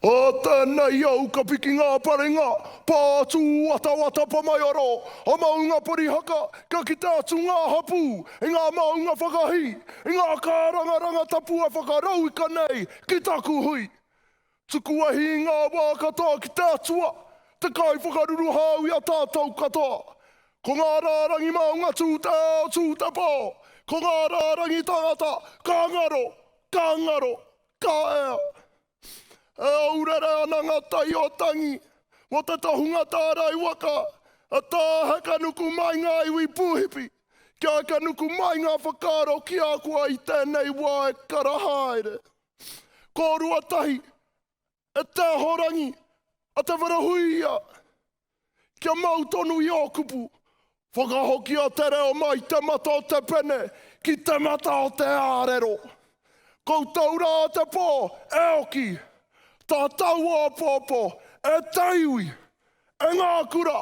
Ā tēnei au ka piki ngā parenga, pā atu watawata pa maioro, a maunga Parihaka, ka kite atu ngā hapū i ngā maunga whakahī, i ngā kārangaranga tapu e whakarauika nei ki taku hui. Tuku ahi i ngā wā katoa ki te Atua, te Kaiwhakaruruhau i a tātou katoa. Ko ngā rārangi maunga tū te ao, tū te pō, ko ngā rārangi tangata, ka ngaro, ka ngaro, ka ea. E aurere ana ngā tai o Tangi mō te tohunga tārai waka, a tāheka nuku mai ngā iwi pūhipi, kia eke nuku mai ngā whakaaro ki a koa i tēnei wā e kara haere. Kōrua tahi, e Te Ahorangi, a Te Wharehuia, Kia mau tonu i ō kupu. Whakahokia te reo mai te mata o te pene ki te mata o te ārero. Koutou rā te pō e oki. Tātou āpōpō e te iwi, e ngā kura,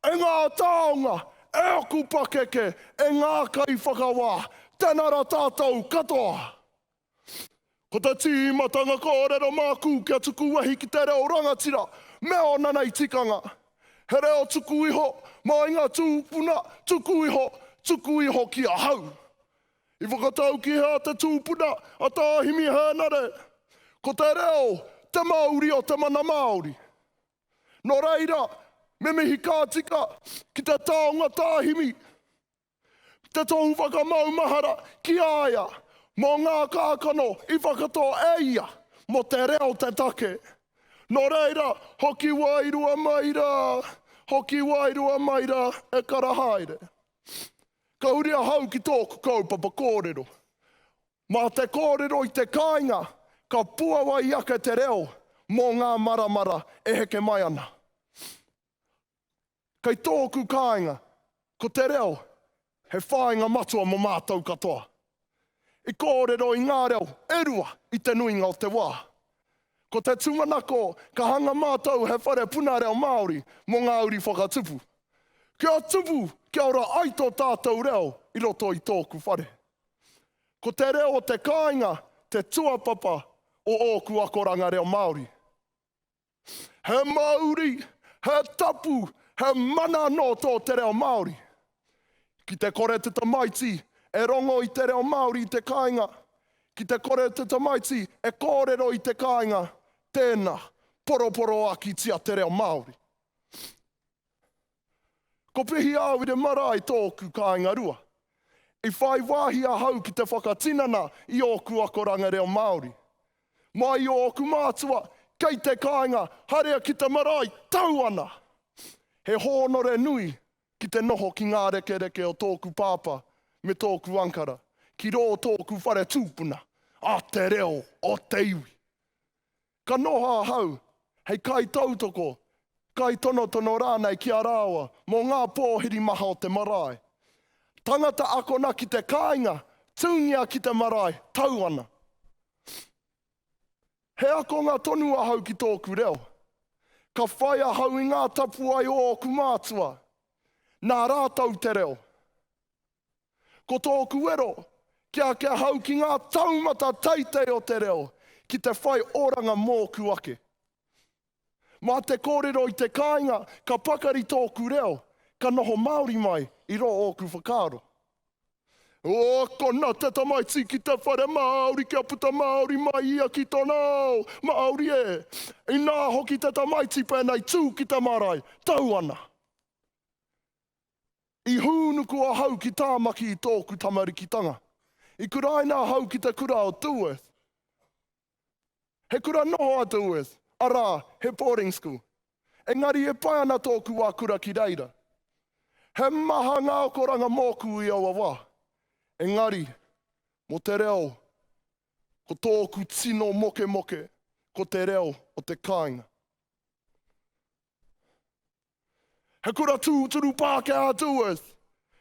e ngā taonga, e oku pakeke, e ngā kaiwhakawā, tēnā rā tātou katoa. Ko te tīmatanga kōrero māku kia tuku wehi ki te reo rangatira me ōna nei tikanga. He reo tuku iho mai ngā tūpuna, tuku iho, tuku iho ki ahau. I whakatau ki hea te tūpuna a Tā Himi Hēnare? Ko te reo te mauri o te mana Māori. Nō reira, me mihi ka tika ki te taonga Tā Himi. Te tohu whakamaumahara ki a ia mō ngā kākano i whakatō e ia mō te reo te take. Nō reira, hoki wairua mai rā, hoki wairua mai rā e kara haere. Ka huri ahau ki tōku kaupapa kōrero. Mā te kōrero i te kāinga ka puawai ake te reo mō ngā maramara e heke mai ana. Kei tōku kāinga, ko te reo he whāinga matua mō mātou katoa. I kōrero i ngā reo e rua i te nuinga o te wā. Ko te tūmanako ka hanga mātou he whare puna reo Māori mō ngā uri whakatupu. Kia tupu, kia ora ai tō tātou reo i roto i tōku whare. Ko te reo o te kāinga te tuapapa o ōku akoranga reo Māori. He mauri, he tapu, he mana anō tō te reo Māori. Ki te kore te tamaiti e rongo i te reo Māori i te kāinga, ki te kore te tamaiti e kōrero i te kāinga, tēnā, poroporoākitia te reo Māori. Ko Pihiāwire marae tōku kāinga rua. I whai wāhi ahau ki te whakatinana i ōku akoranga reo Māori. Mai i ōku mātua, kei te kāinga, haria ki te marae, tau ana! He hōnore nui ki te noho ki ngā rekereke o tōku pāpā me tōku ankara, ki rō tōku whare tūpuna, a te reo o te iwi. Ka noho ahau hei kaitautoko, kaitonotono rānei ki a rāua mō ngā pōhiri maha o te marae. Tangata akona ki te kāinga, tūngia ki te marae, tau ana. He akonga tonu ahau ki tōku reo. Ka whai ahau i ngā tapuwae o ōku mātua. Nā rātou te reo. Ko tōku wero, kia ake ahau ki ngā taumata teitei o te reo, ki te whai oranga mōku ake. Mā te kōrero i te kāinga ka pakari tōku reo, ka noho Māori mai i rō ōku whakaaro. Ākona te tamaiti ki te whare Māori kia puta Māori mai ia ki tōna ao, Māori e! Inā hoki te tamaiti pēnei tū ki te marae, tau ana. I hūnuku ahau ki Tāmaki i tōku tamarikitanga. I kuraina ahau ki te kura o Dewworth. He kura noho a Dewworth, arā, he boarding school. Engari e pai ana tōku wā kura ki reira. He maha ngā akoranga mōku i aua wā. Engari, mō te reo, ko tōku tino mokemoke, ko te reo o te kāinga. He kura tūturu Pākehā Dewworth.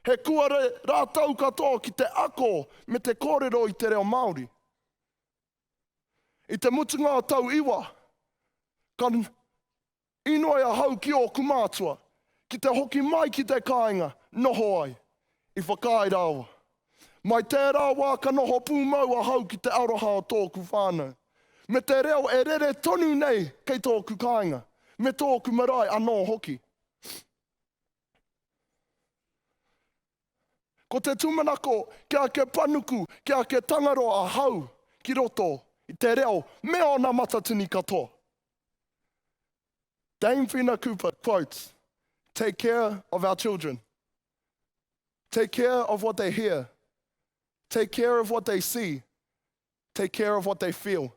He kuare rātou katoa ki te ako me te kōrero i te reo Māori. I te mutunga o tau iwa, ka inoi ahau ki ōku mātua ki te hoki mai ki te kāinga noho ai. I whakaae rāua. Mai tērā wā ka noho pūmau ahau ki te aroha o tōku whānau. Me te reo e rere tonu nei kei tōku kāinga, me tōku marae anō hoki. Ko te tūmanako kia ake panuku, kia ake tangaroa ahau ki roto i te reo me ōna matatini katoa. Dame Whina Cooper quotes, Take care of our children. Take care of what they hear. Take care of what they see. Take care of what they feel.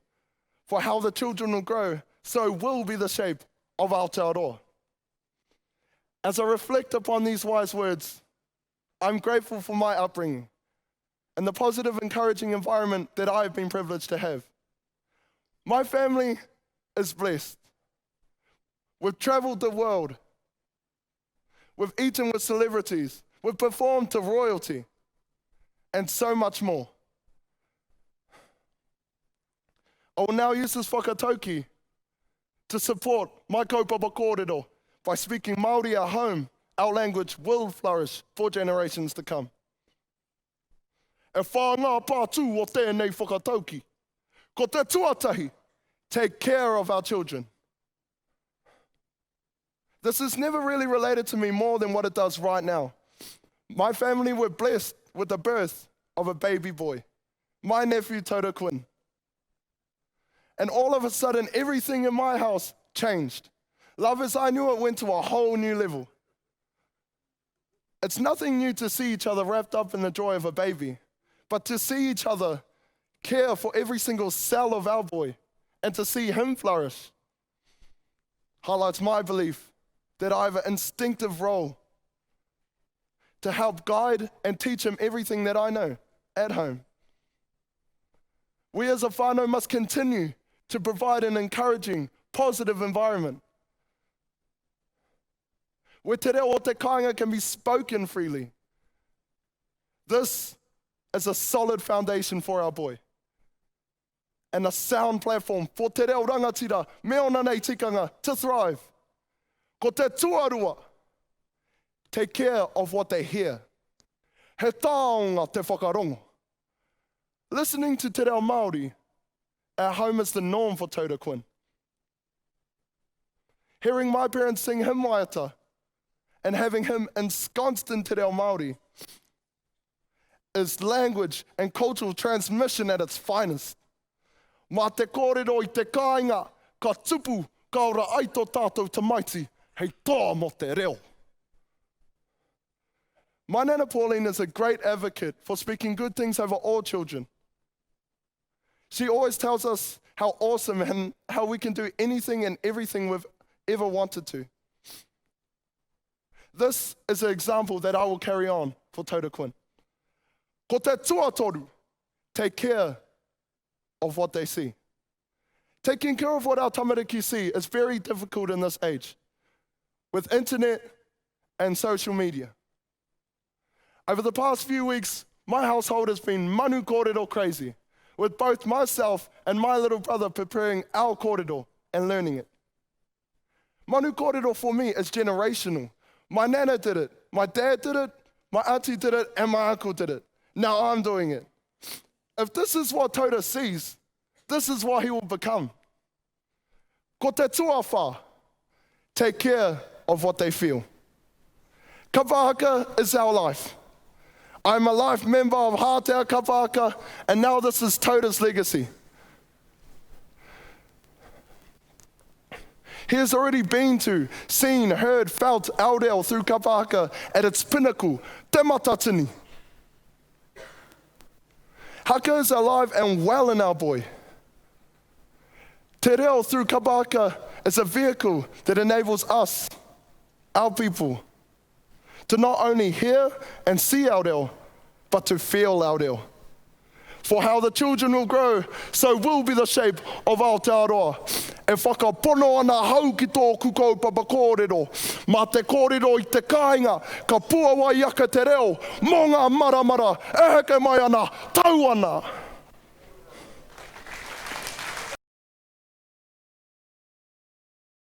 For how the children will grow, so will be the shape of Aotearoa. As I reflect upon these wise words, I'm grateful for my upbringing and the positive, encouraging environment that I have been privileged to have. My family is blessed. We've traveled the world. We've eaten with celebrities. We've performed to royalty and so much more. I will now use this whakatauki to support my kaupapa kōrero by speaking Māori at home, our language will flourish for generations to come. E whā ngā pātū o tēnei whakatauki. Ko te tuatahi, take care of our children. This has never really related to me more than what it does right now. My family were blessed with the birth of a baby boy, my nephew Toto Quinn. And all of a sudden, everything in my house changed. Love as I knew it went to a whole new level. It's nothing new to see each other wrapped up in the joy of a baby, but to see each other care for every single cell of our boy and to see him flourish highlights my belief that I have an instinctive role to help guide and teach him everything that I know at home. We as a whānau must continue to provide an encouraging, positive environment where te reo o te kāinga can be spoken freely. This is a solid foundation for our boy and a sound platform for te reo rangatira me ona nei tikanga to thrive. Ko te tuarua, take care of what they hear. He taonga te whakarongo. Listening to te reo Māori at home is the norm for Taura Quinn. Hearing my parents sing him waiata and having him ensconced in te reo Māori is language and cultural transmission at its finest. Mā te kōrero i te kāinga, ka tupu, ka ora ai tō tātou tamaiti hei toa mō te reo. My Nana Pauline is a great advocate for speaking good things over all children. She always tells us how awesome and how we can do anything and everything we've ever wanted to. This is an example that I will carry on for Taura Quinn. Ko te tuatoru, take care of what they see. Taking care of what our tamariki see is very difficult in this age with internet and social media. Over the past few weeks, my household has been manu kōrero crazy, with both myself and my little brother preparing our kōrero and learning it. Manu kōrero for me is generational. My nana did it, my dad did it, my auntie did it, and my uncle did it. Now I'm doing it. If this is what Taura sees, this is what he will become. Ko te tuawhā, take care of what they feel. Kapa haka is our life. I'm a life member of Hātea Kapa Haka, and now this is Taura's legacy. He has already been to, seen, heard, felt Aoreo through kapa haka at its pinnacle, Te Matatini. Haka is alive and well in our boy. Te reo through kapa haka is a vehicle that enables us, our people, to not only hear and see our reo, but to feel our reo. For how the children will grow, so will be the shape of Aotearoa. E whakapono ana ahau ki tōku kaupapa kōrero. Mā te kōrero i te kāinga, ka puawai ake te reo mō ngā maramara e heke mai ana, tau ana!